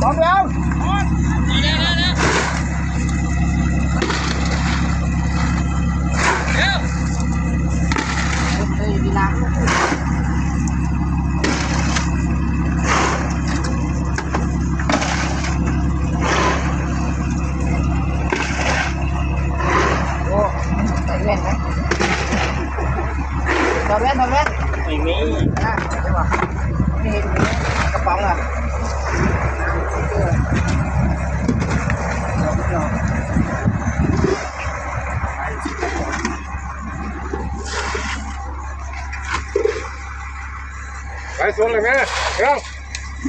ພ້ອມແລ້ວ ໂອ້ ໃສ່ແວ່ນນະ ຖອດແວ່ນ ຖອດແວ່ນ ບໍ່ມີ ອ່າ ເຫັນບໍ່ ນີ້ ກະເປົາລະ ໄປສວນເລີຍແມ່ ເອີ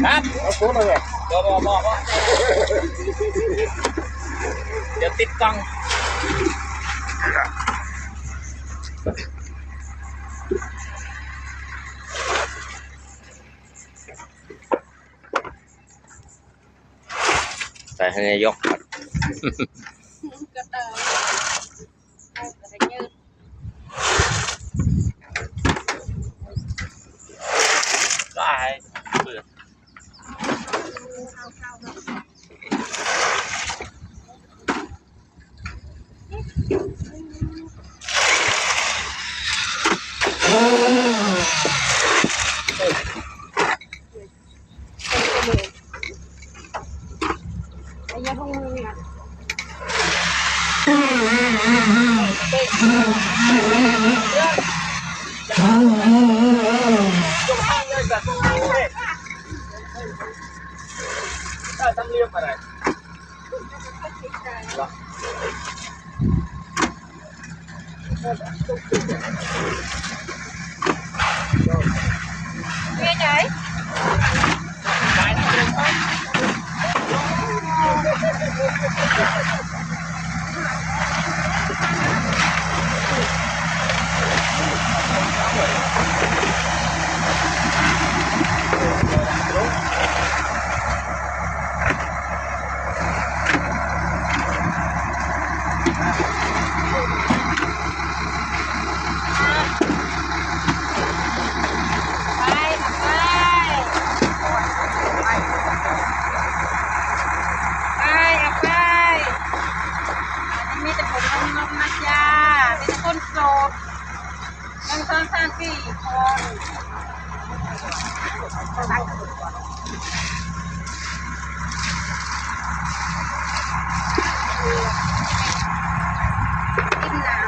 ຄັບ ເອົາໂຊນເລີຍ ບໍ່ ບໍ່ ບໍ່ ບໍ່ ດຽວຕິດກ້ອງ ໃສ່ໃຫ້ນາຍົກ ກະເຕີ ເອົາກະເຕີຍືດ ຫຼາຍ ເປີດ ໄປ ເອົາໄປ ມີແຕ່ຄົນງາມໆນະຈ້າ ມີແຕ່ຄົນໂສດ ໜຶ່ງ ສອງ ສາມ ສີ່ ຄົນ ກິນນ້ຳ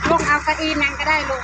ລົງເອົາເກົ້າอี้ນັ່ງກະໄດ້ລູກ.